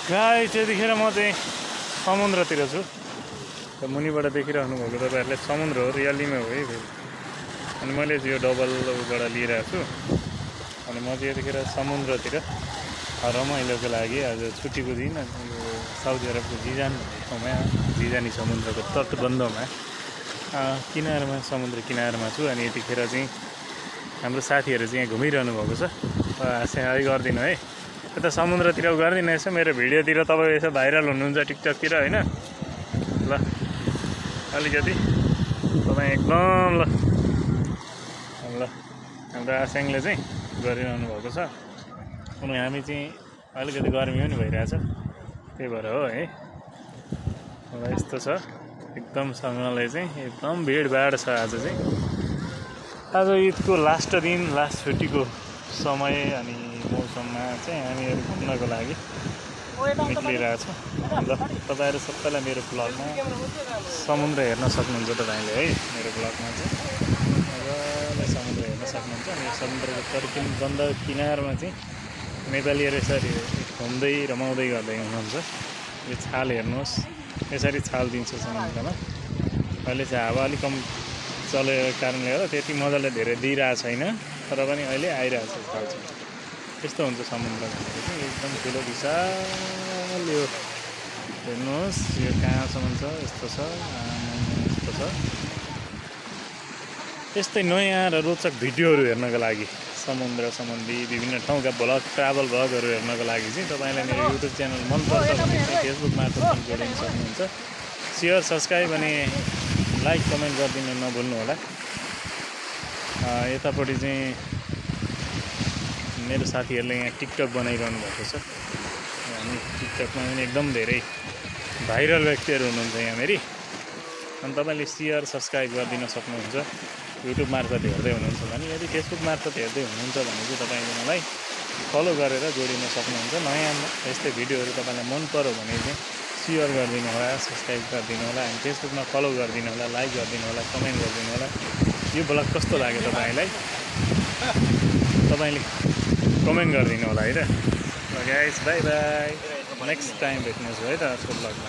Guys त्यतिखेर म चाहिँ समुद्रतिर छु। मुनिबाट देखिरहनु भएको तपाईहरुले समुद्र हो, रियलीमा हो है फेरि। अनि मैले चाहिँ यो डबलबाट लिइरहेको छु। अनि म चाहिँ यतिखेर समुद्रतिर रमाइलोको लागि आज छुट्टीको दिन यो साउदी अरबको जिजान भन्ने ठाउँमा जिजानी समुद्रको तटबन्धमा किनारमा समुद्र किनारमा छु। अनि यतिखेर चाहिँ हाम्रो साथीहरु चाहिँ यहाँ घुमिरहनु भएको छ। चाहिँ गर्दिनु है, यता समुद्रतिर गर्दिनु यसो मेरो भिडियोतिर तपाईँ यसो भाइरल हुनुहुन्छ टिकटकतिर हैन। ल अलिकति तपाईँ एकदम ल हाम्रो आसेङले चाहिँ गरिरहनु भएको छ। अनि हामी चाहिँ अलिकति गर्मी पनि भइरहेछ, त्यही भएर हो है। ल यस्तो छ एकदम सँगले चाहिँ एकदम भिडभाड छ आज चाहिँ। आज ईदको लास्ट दिन, लास्ट छुट्टीको समय अनि मौसममा चाहिँ हामीहरू घुम्नको लागि निक्लिरहेछौँ। ल तपाईहरु सबैलाई मेरो ब्लगमा समुद्र हेर्न सक्नुहुन्छ तपाईले है। मेरो ब्लगमा चाहिँ मजाले समुद्र हेर्न सक्नुहुन्छ। अनि समुद्रको तटबन्ध किनारमा चाहिँ नेपालीहरु यसरी घुम्दै रमाउँदै गर्दै हुनुहुन्छ। यो छाल हेर्नुहोस्, यसरी छाल दिन्छ समुद्रमा। अहिले चाहिँ हावा अलिक कम चलेको कारणले गर्दा त्यति मजाले धेरै दिइरहेको छैन, तर पनि अहिले आइरहेको छ छाल चाहिँ। यस्तो हुन्छ समुद्र भनेको चाहिँ एकदम ठुलो विशाल। यो हेर्नुहोस् यो कहाँसम्म छ, यस्तो छ, यस्तो छ। यस्तै नयाँ र रोचक भिडियोहरू हेर्नको लागि समुद्र सम्बन्धी विभिन्न ठाउँका भ्लग, ट्राभल भ्लगहरू हेर्नको लागि चाहिँ तपाईलाई मेरो युट्युब च्यानल मनपर्छ भने चाहिँ फेसबुक मार्फत पनि जोडिन सक्नुहुन्छ। सेयर, सब्सक्राइब अनि लाइक, कमेन्ट गरिदिनु नभुल्नु होला। यतापट्टि चाहिँ मेरो साथीहरूले यहाँ टिकटक बनाइरहनु भएको छ। हामी टिकटकमा पनि एकदम धेरै भाइरल व्यक्तिहरू हुनुहुन्छ यहाँनेरि। अनि तपाईँले सेयर, सब्सक्राइब गरिदिन सक्नुहुन्छ युट्युब मार्फत हेर्दै हुनुहुन्छ भने। यदि फेसबुक मार्फत हेर्दै हुनुहुन्छ भने चाहिँ तपाईँले मलाई फलो गरेर जोडिन सक्नुहुन्छ। नयाँ यस्तै भिडियोहरू तपाईँलाई मन पर्यो भने चाहिँ सेयर गरिदिनु होला, सब्सक्राइब गरिदिनु होला, अनि फेसबुकमा फलो गरिदिनु होला, लाइक गरिदिनु होला, कमेन्ट गरिदिनु होला। यो ब्लग कस्तो लाग्यो तपाईँलाई तपाईँले कमेन्ट गरिदिनु होला है त। ल guys by by, next time भेट्नुहोस् है त अर्को ब्लगमा।